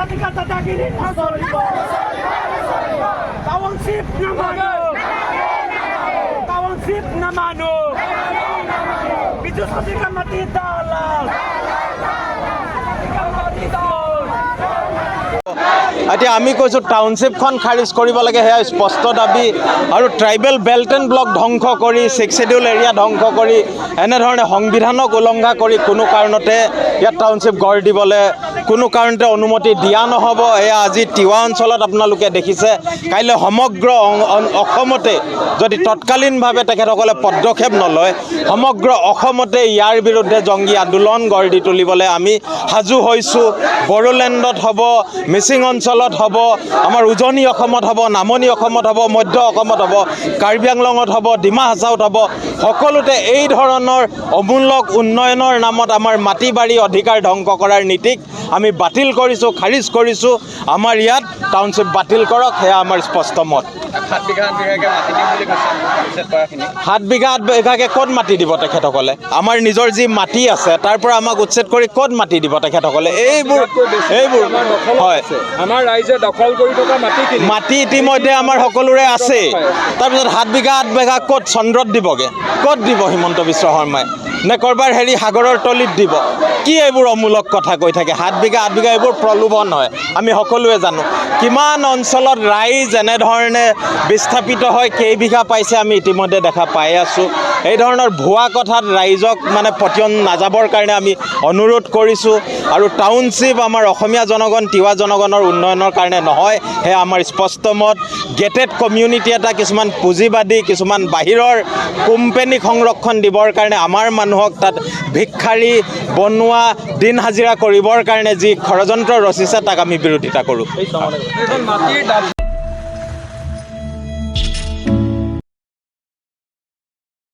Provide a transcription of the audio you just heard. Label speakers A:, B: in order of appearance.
A: হাজৰিকা দাদাগিৰি নচলিব। টাউনশ্বিপ নামানো, টাউনশ্বিপ নামানো। পীযুষ হাজৰিকা মাটি দালাল, হাজৰিকা মাটি দালাল।
B: এতিয়া আমি কৈছোঁ, টাউনশ্বিপখন খাৰিজ কৰিব লাগে, সেয়া স্পষ্ট দাবী। আৰু ট্ৰাইবেল বেল্ট এণ্ড ব্লক ধ্বংস কৰি, ছিক্স শ্বেডিউল এৰিয়া ধ্বংস কৰি, এনেধৰণে সংবিধানক উলংঘা কৰি কোনো কাৰণতে ইয়াত টাউনশ্বিপ গঢ় দিবলৈ কোনো কাৰণতে অনুমতি দিয়া নহ'ব। এয়া আজি তিৱা অঞ্চলত আপোনালোকে দেখিছে। কাইলৈ সমগ্ৰ অসমতে যদি তৎকালীনভাৱে তেখেতসকলে পদক্ষেপ নলয়, সমগ্ৰ অসমতে ইয়াৰ বিৰুদ্ধে জংগী আন্দোলন গঢ় দি তুলিবলৈ আমি সাজু হৈছোঁ। বড়োলেণ্ডত হ'ব, মিচিং অঞ্চলত হ'ব, আমাৰ উজনি অসমত হ'ব, নামনি অসমত হ'ব, মধ্য অসমত হ'ব, কাৰ্বি আংলঙত হ'ব, ডিমা হাছাওত হ'ব, সকলোতে এই ধৰণৰ অমূলক উন্নয়নৰ নামত আমাৰ মাটি বাৰী অধিকাৰ ধ্বংস কৰাৰ নীতিক আমি বাতিল কৰিছোঁ, খাৰিজ কৰিছোঁ। আমাৰ ইয়াত টাউনশ্বিপ বাতিল কৰক, সেয়া আমাৰ স্পষ্ট মত।
C: 7 বিঘা 8 বিঘাকৈ মাটি দিম বুলি কৈছে উচ্ছেদ কৰাখিনি।
B: 7 বিঘা 8 বিঘাকৈ ক'ত মাটি দিব তেখেতসকলে? আমাৰ নিজৰ যি মাটি আছে, তাৰ পৰা আমাক উচ্ছেদ কৰি ক'ত মাটি দিব তেখেতসকলে? এইবোৰ
D: আমাৰ দখলত আছে। আমাৰ ৰাইজে দখল কৰি থকা মাটিখিনি।
B: মাটি ইতিমধ্যে আমাৰ সকলোৰে আছেই। তাৰপিছত 7 বিঘা 8 বিঘা ক'ত, চন্দ্ৰত দিবগৈ? ক'ত দিব হিমন্ত বিশ্ব শৰ্মাই? নে ক'ৰবাৰ হেৰি সাগৰৰ তলিত দিব? কি এইবোৰ অমূলক কথা কৈ থাকে? 7 বিঘা 8 বিঘা এইবোৰ প্ৰলোভন হয়। আমি সকলোৱে জানো কিমান অঞ্চলত ৰাইজ এনেধৰণে বিস্থাপিত হয়, কেইবিঘা পাইছে আমি ইতিমধ্যে দেখা পাই আছোঁ। এই ধৰণৰ ভুৱা কথাত ৰাইজক মানে পতিয়ন নাযাবৰ কাৰণে আমি অনুৰোধ কৰিছোঁ। আৰু টাউনশ্বিপ আমাৰ অসমীয়া জনগণ, তিৱা জনগণৰ উন্নয়নৰ কাৰণে নহয়, সেয়া আমাৰ স্পষ্ট মত। গেটেড কমিউনিটি এটা কিছুমান পুঁজিবাদী, কিছুমান বাহিৰৰ কোম্পেনীক সংৰক্ষণ দিবৰ কাৰণে, আমাৰ মানুহক তাত ভিক্ষাৰী বনোৱা, দিন হাজিৰা কৰিবৰ কাৰণে যি ষড়যন্ত্ৰ ৰচিছে, তাক আমি বিৰোধিতা কৰোঁ।
D: এইখন মাটিৰ দাবী।